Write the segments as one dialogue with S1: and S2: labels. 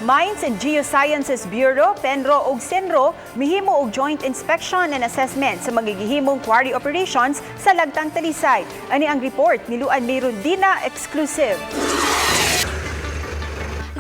S1: Mines and Geosciences Bureau, PENRO ug CENRO mihimo og joint inspection and assessment sa mga gihimong quarry operations sa Lagtang, Talisay. Ani ang report ni Luan Mirundina, exclusive.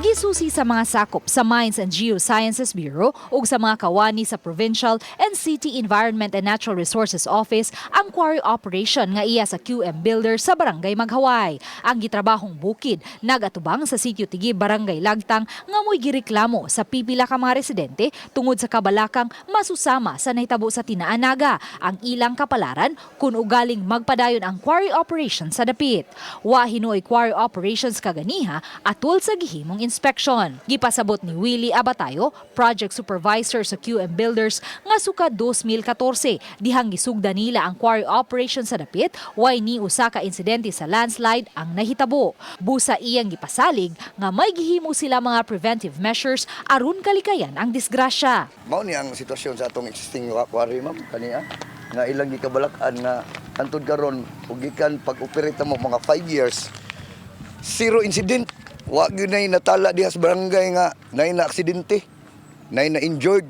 S2: Gisusi sa mga sakop sa Mines and Geosciences Bureau ug sa mga kawani sa Provincial and City Environment and Natural Resources Office ang quarry operation nga iya sa QM Builder sa Barangay Maghaway. Ang gitrabahong bukid nagatubang sa Sitio Tigi, Barangay Lagtang, nga mo'y gireklamo sa pipila ka mga residente tungod sa kabalakang masusama sa nahitabo sa Tinaan, Naga ang ilang kapalaran kung ugaling magpadayon ang quarry operation sa dapit. Wa hinuoy quarry operations kaganiha atol sa gihimong inspection. Gipasabot ni Willie Abatayo, project supervisor sa QM Builders, nga suka 2014 dihang gisugda nila ang quarry operation sa dapit, way ni usa ka insidente sa landslide ang nahitabo. Busa iyang gipasalig nga may gihimo sila mga preventive measures aron kalikayan ang disgrasya.
S3: Mao ni ang sitwasyon sa atong existing quarry, ma'am, kaniya nga ilang gikabalak-an nga hantod karon ug gikan pag-operate mo mga 5 years, zero incident. Wa gyud nay natala diha sa barangay nga nay na aksidente, nay na injured.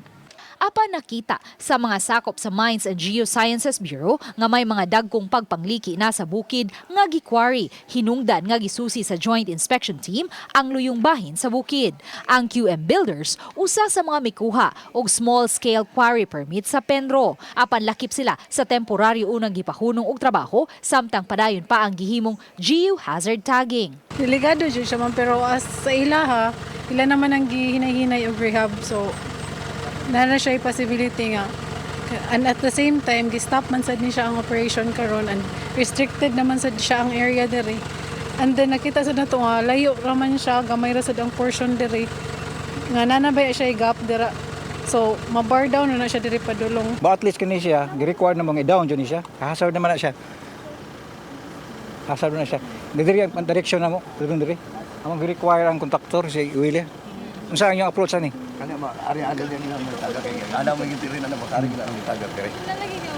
S2: Apan nakita sa mga sakop sa Mines and Geosciences Bureau nga may mga dagkong pagpangliki na sa bukid nga gikwari. Hinungdan nga gisusi sa Joint Inspection Team ang luyong bahin sa bukid. Ang QM Builders usa sa mga mikuha og small scale quarry permit sa Penro. Apan lakip sila sa temporaryo unang gipahunong og trabaho samtang padayon pa ang gihimong geohazard tagging.
S4: Delikado jud siya, ma'am, pero as sa ila ha, ila naman ang gihinay-hinay og rehab, so naa na siya possibility nga, and at the same time gi-stop man sad ni siya ang operation karon and restricted naman sad siya ang area diri. And then nakita sad nato nga layo ra man siya, gamay ra sad ang portion diri nga naa na ba siya gap dira, so ma-bar down na na siya diri padulong.
S5: But at least kini siya, gi-require na mga i-down jud ni siya. Hazard naman na siya. Hazard na siya. Diri ang direction na mo, diri diri. Among gi-require ang kontraktor si Willie. Unsa ang inyong approach ani?
S3: Kani ma ari ana niya nila mo taga kay ana mo yung tirin ana mo ari gina ang taga kay.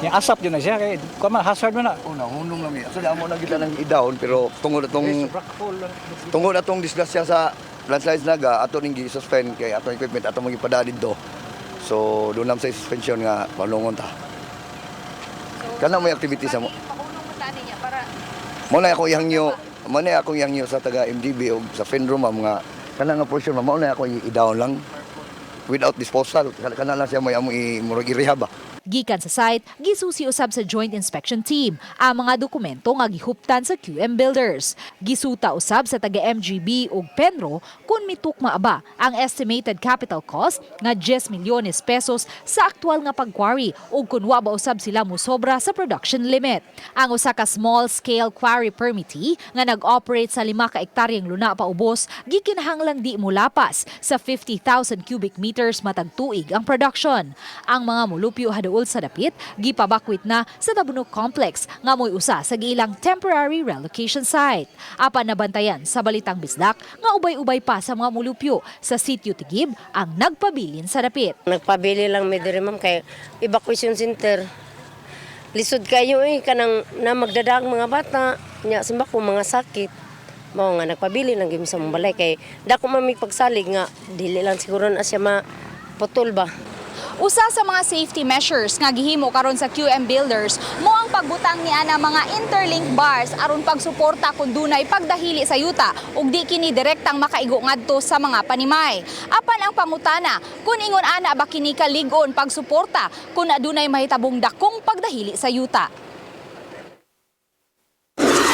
S5: Yang asap jud na siya kay kuan man, hazard man na.
S3: Una hunong lang mi. Actually, amo na kita nang i-down pero tungod atong disgrasya sa landslides Naga, ato ning gi-suspend kay atong equipment ato magipada didto. So doon lang sa suspension nga palungon ta. Kana may activity sa mo. Mo na ako ihangyo, mo na ako ihangyo sa taga MGB o sa FENRO, ma'am, nga kana nga portion, ma'am, mao na ako i-down lang without disposal. Kana lang siya may among i murag i-rehab ba.
S2: Gikan sa site, gisusi usab sa Joint Inspection Team ang mga dokumento nga gihuptan sa QM Builders. Gisuta usab sa taga MGB ug Penro kung mitukma ba ang estimated capital cost nga 10 milyones pesos sa aktual nga pagquarry ug kung wa ba usab sila mosobra sa production limit. Ang usa ka small scale quarry permittee nga nag-operate sa 5 ka ektaryang luna paubos, gikinahanglang di molapas sa 50,000 cubic meters matag tuig ang production. Ang mga mulupyo haduol sa dapit gipabakwit na sa Tabunok Complex nga mo'y usa sa giilang temporary relocation site. Apan nabantayan sa Balitang Bisdak nga ubay-ubay pa sa mga mulupyo sa Sitio Tigib ang nagpabilin sa dapit.
S6: Nagpabili lang mi diri, ma'am, kay evacuation center. Lisod kayo eh, kanang na magdadag mga bata, nya simba ko mga sakit. Mao nga nagpabili lang gyud sa mong balay kay dako man mi pagsalig nga dili lang siguro na siya maputol ba.
S2: Usa sa mga safety measures nga gihimo karon sa QM Builders mo ang pagbutang ni ana mga interlink bars aron pagsuporta kung dunay pagdahili sa yuta ug di kini direktang makaigo ngadto sa mga panimay. Apan ang pangutana, kung ingon ana ba kini kalig-on pagsuporta kung adunay mahitabong dakong pagdahili sa yuta.